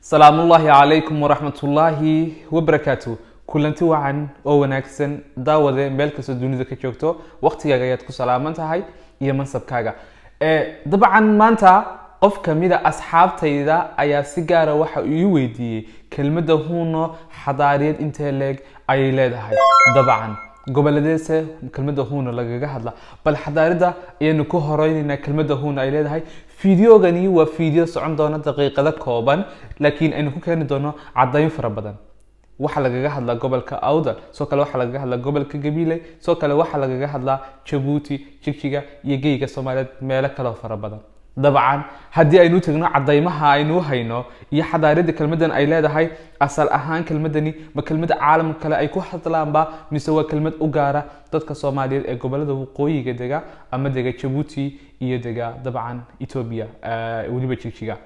Salaamullaahi calaykum waraxmatullaahi wabarakaatu. Kulanti wacan oo wanaagsan, daawade, meel kastoo dunida ka joogto, waqtigaaga ayaad ku salaaman tahay iyo mansabkaaga. Dabcan maanta qof kamida asxaabtayda ayaa si gaara waxa uu ii weydiiyey kelmadda huuno xadaariyad intee leeg ayay leedahay, dabcan goboledeese kelmadda huuno lagaga hadla. Bal xadaaridda ayaanu ku horeyneynaa kelmadda huuno ay leedahay. Fideogani waa fideo socon doona daqiiqado kooban, laakiin aynu ku keeni doono caddayn fara badan. Waxaa lagaga hadlaa gobolka Awdal, sidoo kale waxaa lagaga hadlaa gobolka Gabiley, sidoo kale waxaa lagaga hadlaa Jabuuti, Jigjiga iyo geyga Soomaaliyeed meelo kaleo fara badan. Dabcan haddii aynu tagno cadaymaha aynu hayno iyo xadaaridda kelmaddan ay leedahay, asal ahaan kelmadani ma kelmad caalam kale ay ku hadlaanba mise waa kelmad u gaara dadka Soomaaliyeed ee gobolada waqooyiga dega ama dega Jabuuti iyo dega dabcan Etoobiya, weliba Jigjiga?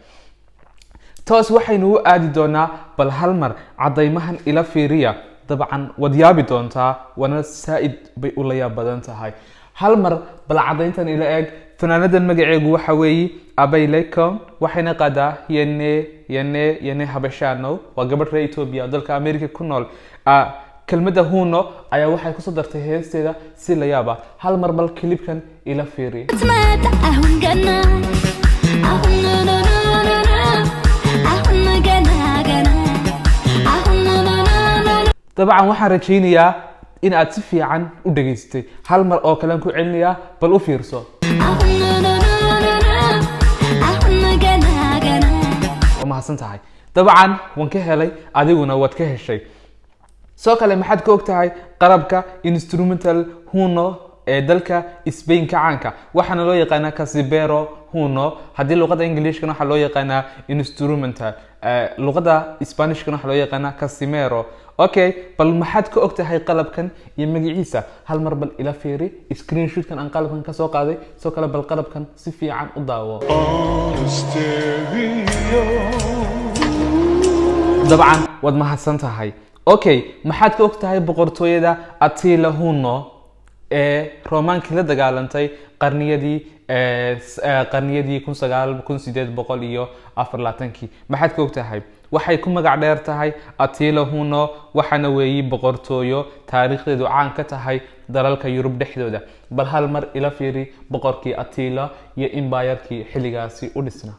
Toos waxaynu u aadi doonaa bal hal mar caddaymahan ila fiiriya. Dabcan waad yaabi doontaa, waana saa-id bay u layaab badan tahay. Hal mar bal caddayntan ila eeg. Fanaanadan magaceegu waxa weeye Abaylecom, waxayna qaadaa Yene Yene Yene Habashano. Waa gabadh reer Etoobiya oo dalka America ku nool. Kelmadda huuno ayaa waxay kusoo dartay heesteeda si la yaaba. Hal mar bal clipkan ila fiiri. ስትመጣ አሁን ገና አሁን ኖ አሁን ገና ገና አሁን ኖ ኖ። Dabcan waxaan rajaynayaa in aad si fiican u dhageysatay. Hal mar oo kalean ku celinayaa, bal u fiirso. አሁን ኖ ኖ አሁን ገና ገና። Waa mahadsan tahay. Dabcan waan ka helay, adiguna waad ka heshay. Sidoo kale maxaad ka og tahay qarabka instrumental huno ee dalka Spain ka caanka? Waxaana loo yaqaanaa casibero huno. Haddii luqadda Englishkana waxaa loo yaqaanaa instrumental, luqadda Spanishkana waxaa loo yaqaanaa casimero. Okay, bal maxaad ka og tahay qalabkan iyo magaciisa? Hal mar bal ila fiiri screenshotkan aan qalabkan ka soo qaaday. Sidoo kale bal qalabkan si fiican u daawo. On stereo. Dabcan waad mahadsan tahay. Okay, maxaad ka og tahay boqortooyada Atila Huno ee Romaankii la dagaalantay qarniyadii 1824-kii? Maxaad ka og tahay? Waxay ku magac dheer tahay Atila Huno, waxaana weeyi boqortooyo taariikhdeedu caan ka tahay dalalka Yurub dhexdooda. Bal hal mar ila fiiri boqorkii Atila iyo imbayarkii xilligaasi u dhisnaa.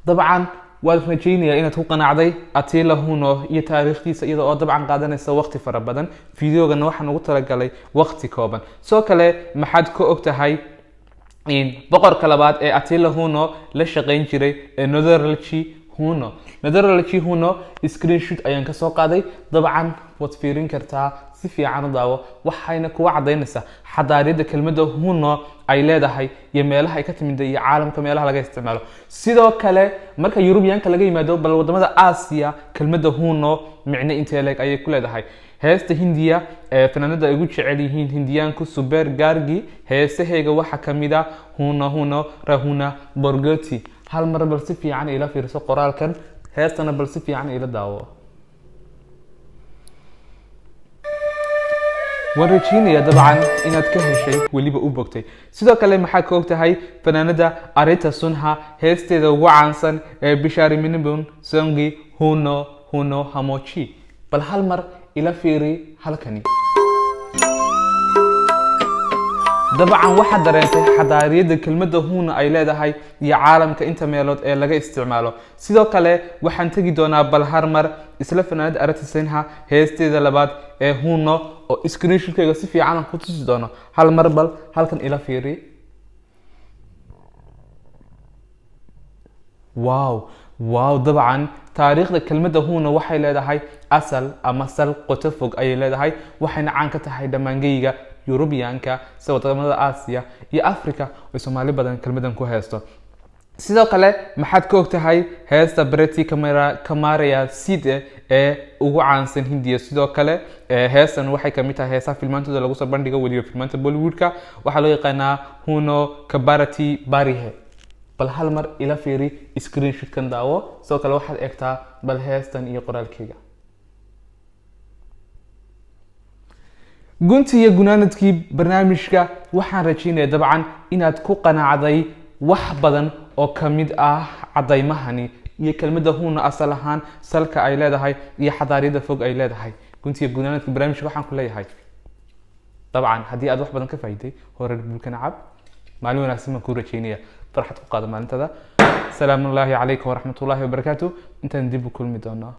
Dabcan waad rajaynayaa inaad ku qanacday Atila Huno iyo taariikhdiisa, iyada oo dabcan qaadanaysa waqti fara badan. Videogana waxaan ugu talagalay waqti kooban. Sidoo kale maxaad ka og tahay in boqorka labaad ee Atila Huno la shaqayn jiray ee Notheralchi Huno? Notheralchi Huno screenshot ayaan kasoo qaaday. Dabcan waad fiirin kartaa, si fiican u daawo. Waxayna kuwa cadaynaysaa xadaariyadda kelmadda huno ay leedahay iyo meelaha ay ka timid iyo caalamka meelaha laga isticmaalo. Sidoo kale marka Yurubiyaanka laga yimaado, bal wadamada Aasiya kelmadda huno micno intee leeg ayay ku leedahay? Heesta Hindiya ee fanaanada ay ugu jecel yihiin Hindiyaanku, Suber Gargi, heesaheyga waxaa kamid a Huno Huno Rahuna Borgoti. Hal mar bal si fiican ila fiirso qoraalkan, heestana bal si fiican ila daawo. Waan rajeynayaa dabcan inaad ka heshay, weliba u bogtay. Sidoo kale maxaa ka og tahay fanaanada Arita Sunha heesteeda ugu caansan ee Bishari Minibun Songi Huno Huno Hamochi? Bal hal mar ila fiiri halkani. Dabcan waxaad dareentay xadaariyadda kelmadda huuna ay leedahay iyo caalamka inta meelood ee laga isticmaalo. Sidoo kale waxaan tegi doonaa bal har mar isla fanaanada Arata Sinha heesteeda labaad ee huno oo screenshotkayga si fiican aan ku tusi doono. Hal mar bal halkan ila fiiri. Wow wow! Dabcan taariikhda kelmadda huuna waxay leedahay asal ama sal qoto fog ayay leedahay, waxayna caan ka tahay dhammaangeyga Yurubiyaanka sida wadamada Aasiya iyo Africa oo Soomaali badan kelmadan ku haysto. Sidoo kale maxaad ka og tahay heesta Breti Camaraya Side ee ugu caansan Hindiya? Sidoo kale heestan waxay kamid tahay heesaha filmaantooda lagu soo bandhigo, weliba filmaanta Bollywoodka. Waxaa loo yaqaanaa Huno Kabarati Barihe. Bal hal mar ila fiiri screenshotkan, daawo. Sidoo kale waxaad eegtaa bal heestan iyo qoraalkeyga. Gunti iyo gunaanadkii barnaamijka waxaan rajaynaya dabcan inaad ku qanacday. Wax badan oo ka mid ah cadaymahani iyo kelmadda huuna asal ahaan salka ay leedahay iyo xadaariyada fog ay leedahay. Guntiga gunaanadka barnaamijka waxaan ku leeyahay, dabcan haddii aad wax badan ka faa'iiday, hore bulkana cab. Maalin wanaagsan baan kuu rajeynaya, farxad ku qaada maalintada. Salaamu ullaahi calaykum waraxmatullaahi wabarakaatu. Intaan dib u kulmi doonaa.